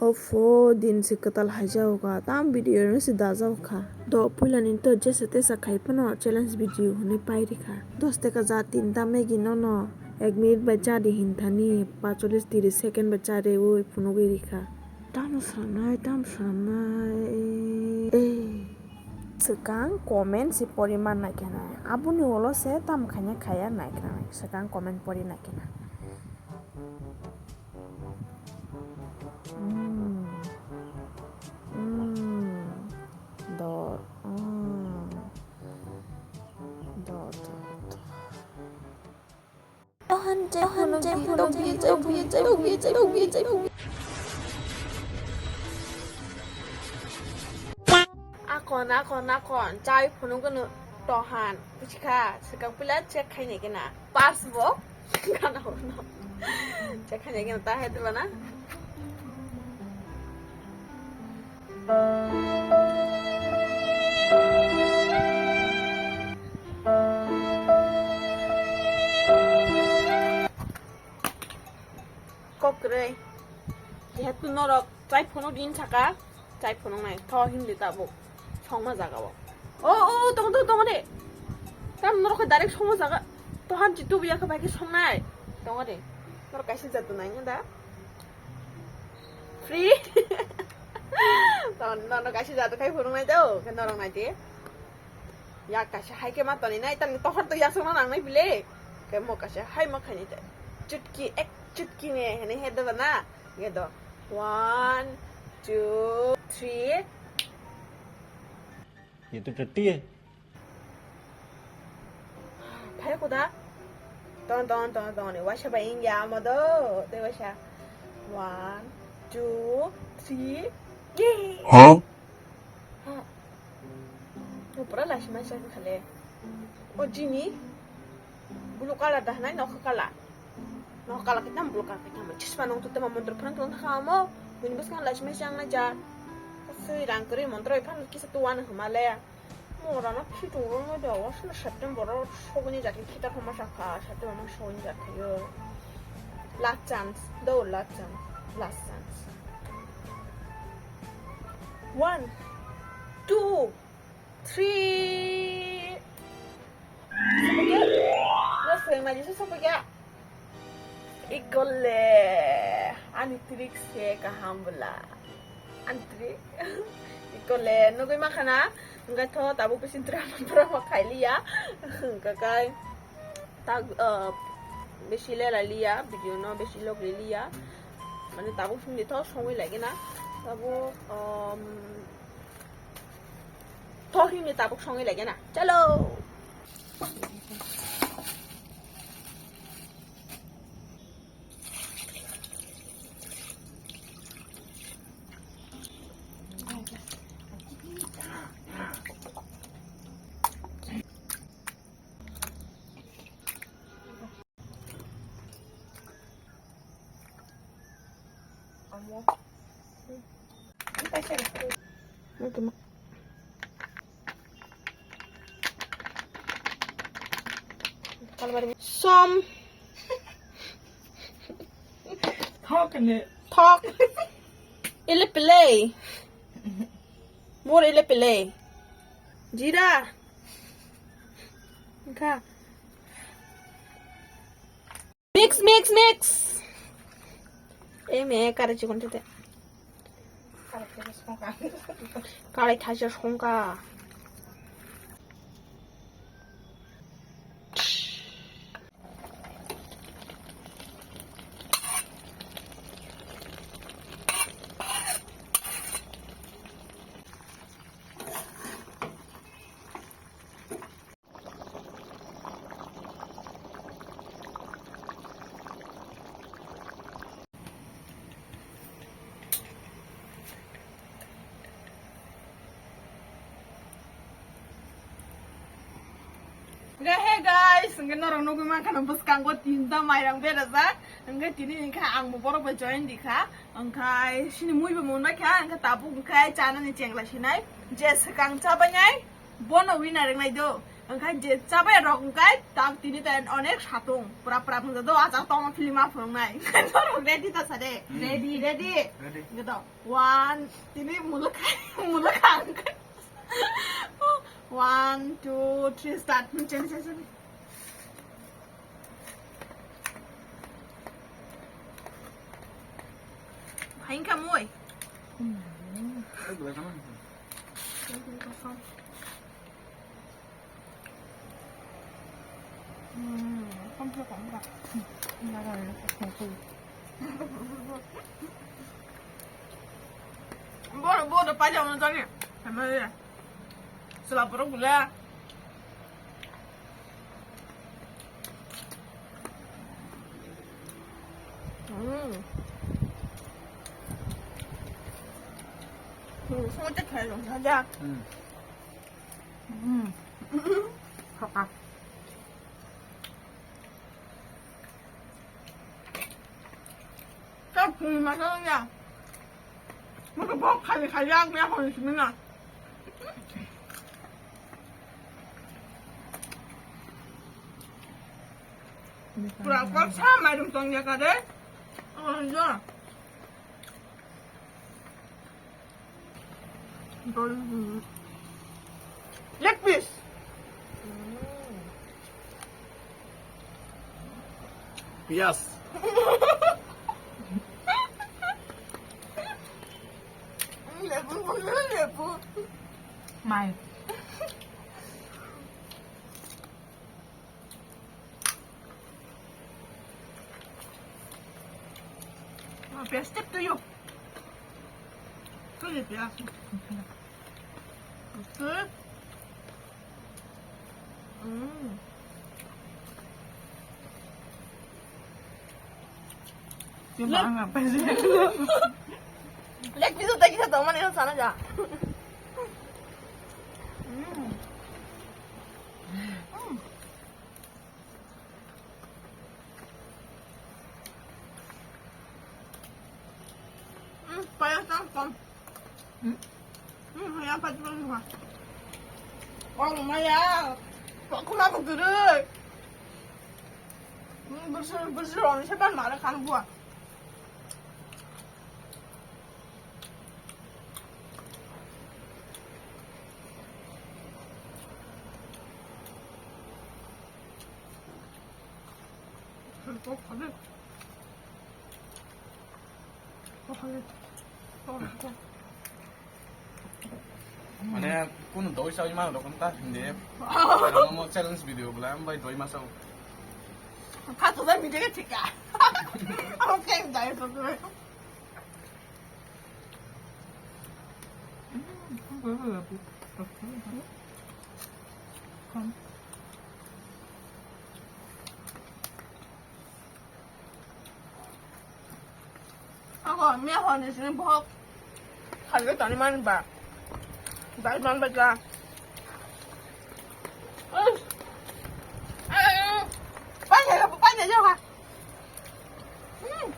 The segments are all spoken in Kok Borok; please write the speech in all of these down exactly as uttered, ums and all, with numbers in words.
Opho, din se kwtal haijago ka, tam video no se dajao kha. Do puila ni to jesa tesa khai phano challenge video hwnwi pai rikha. Dos taka ja tinta Maggi no no ek minute bai cha di hinthani, pacholis tiris second bai cha rewi phunugwi rikha. Tam swnamnai, tam swnamnai. Eh. Swkang comment se pori man nai khe nai. Aboni ulo se tam khaina khaya nai khe nai. Swkang comment pori nai khe nai. Mm. Mm. Dor. Mm. Dor, dor, dor. Akon, akon, akon, chai phunuk gano tohan, buchikha, swkang pila check khainai gana, pass bo, gana hono, check khainai gana, ta hai dula na. Kok kwrwi. Jehetu norok chai phunuk din saka, chai phunuk nai. Tho himdi tabuk. Songma jaga o. O, o, o, tongo, tongo, tongo de. Tam norok khe direct songma jaga. To hamchi tubu ya khe bai khe songnai. Tongo de. Norok kaisa jat nai da. Free. Ton, norok kaisa jat khai phunuk nai do. Khe norok nai di. Yak kaisa hai khe ma toni nai, tang tohor to yasok no nang nai bile. Khe mo kaisa hai ma khaini te. Chutki, ek chutki ne, hene he do na. Ge do. One, two, three. Ye to totti hai. Phai kuda. Ton, ton, ton, ton. Waisa ba ingya amo do. Te waisa. One, two, three. Yay! Huh? Ha. O pura lasimai sa khale. O jini. Blue color da hanai nokha color. Nokha color kitam blue color kitam. Chisma nong tu tema montor phrang tong kha mo. Bini bwskang lasimai sa ang na ja. Sui rang kri montor phan kisa tu wan huma le. Morana khitung rwngwi do, wasana September o sogwini jati khita thoma sakha, September mas sogwini jati o. Last chance, do last chance, last chance. One, two, three. Sopagya? No sweng na jisa sopagya? Ikole ani trick se kaham bwla. Ani trick. Ikole nugui makhana. Hwnkhe tho tabuk bisi drama drama khailiya. Hwnkhe kai tak, ah, bisi lelai liya, video no bisi logri liya. Mane tabuk songdi tho songwi lagi na. Tabuk, um, Thok himni tabuk songwi lagi na. Chalo. Som. Thok ne. Thok. Ile pele. Mor ile pele. Jira. Kha. Mix, mix, mix. Ei me, kare chikon tete. Kare thaisa songka. Hey guys, hwnkhe norok nugui mankha no bwskango tinta mairang berajak, hwnkhe tini hwnkhe ang bo borok bai join di kha, hwnkhe sini mui bo monbai kha, hwnkhe tabuk hwnkhe chanani chengla sinai, je swkang chabainai. Bono winner wngnai do. Wngkha je chabai rok wngkha tak tini tai onek satung. Pura pura phungjak do, achak tongma film ma phunuknai. Norok ready ta sade. Hmm. Ready, ready. Ready. Gitu. One, tini muluk, muluk ang. One, two, three, start. Hmm, chani, chani, chani. Hai wngkha mui. Hmm. Bono, bono paijak no jani. Hamari. Sela borok bole. Hmm. Hmm, songte khai rong saja. Hmm. Hmm. Soka. Kau pui masuk ya. Maka bok khai khai ya, aku ya kau sini na. Pura kau sama dum tong ya kade. Oh, ya. Leg piece. Yes. Lebu, lebu. Mai. Oh, plastic to you. Tuh ya, plastic. Oke. Hmm. Dia makan apa sih? Lihat itu tadi satu mana yang sana ya. Hmm. Hmm. Hmm, payah tang tang. Hmm? Hmm, payah pati pang ha. Oh, maya. Kok kuna begere. Hmm, bersih, bersih orang siapa marah kan buat. Mane, kunu doi sawi ma rokon ta hindi. Mo challenge video bula, am bai doi ma sao. Kha to video ke thika. Ang keng dai to. Ako, miya honi sini bohok. Khalga tani man ba. Dai man ba ja. Uish. Ai, ai, ai. Pan ya, pan ya, jauh ha. Hmm.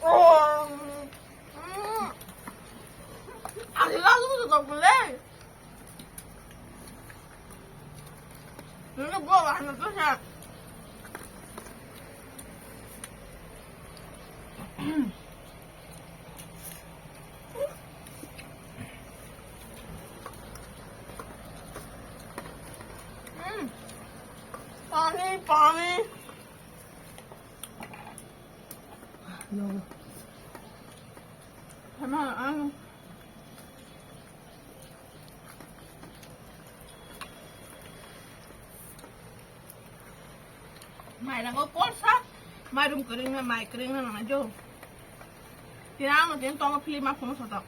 Oh. Hmm. Ang hilang tu tak boleh. Ini gua lah, itu sih. Hmm. Pani, pani. Yo. Sama ang. Mai rango kolsa, mai rum kering na, mai kering na nang jo. Tira ano tin tongo philip ma phone soto.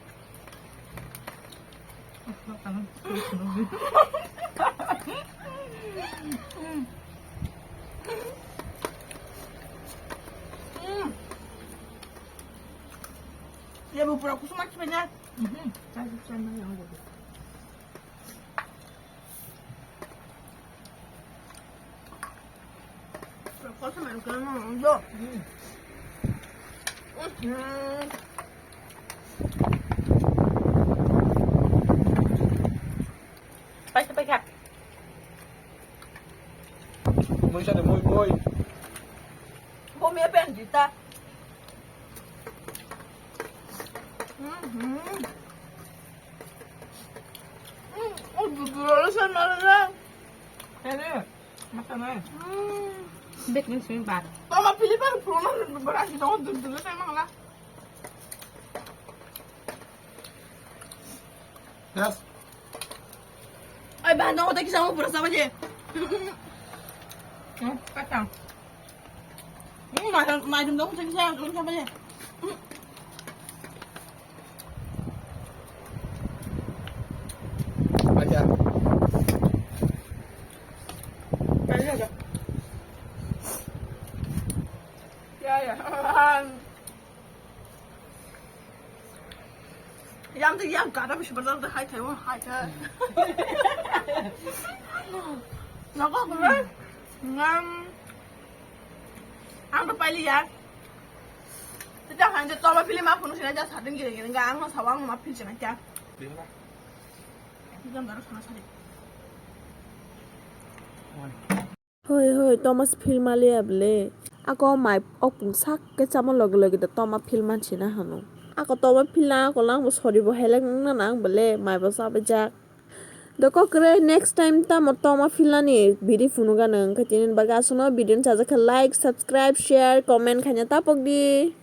Lebu pura kusuma kipenya. Mhm. Tadi saya mau yang. Kau sama yang kena mau jo. Hmm. Hmm. Paisa, paisa. Mui sa de, mui, mui. Bo me pen jita. Mhm. Mm, oh, bu, bu, bu, sa ma la. Kene, makan ai. Mm. Bek ni sing bat. Toma pili par pulona, bara si dong, dum, dum, sa ma la. Yes. Ai, ba, no, ta kisa mo pura sa ba je. Hmm, kata. Hmm, ma, ma, dum, dum, sa kisa, dum, sa ba je. Hmm. Aja. Aja, aja. Ya, ya. Yang tu yang kada bisi bazar tu hai thai, hai thai. Naga kena ngam. Ang tu pali ya. Tidak hanya tu apa film apa nusi aja sadin gini gini. Enggak, ang mau sawang mau film sih aja. Film apa? Film baru sama sekali. Hoi, hoi, Thomas film alia bele. Ako mai okpung sak ke chamo loge loge da Toma film manchina hano. Ako Toma film ako lang bo sori bo helek nang na nang bele mai bo sabe jak. Doko kre next time tamo Toma film ni bidi phunu ga nang khe tinin baga asuno video ni chajak khe like, subscribe, share, comment khaina tapok di.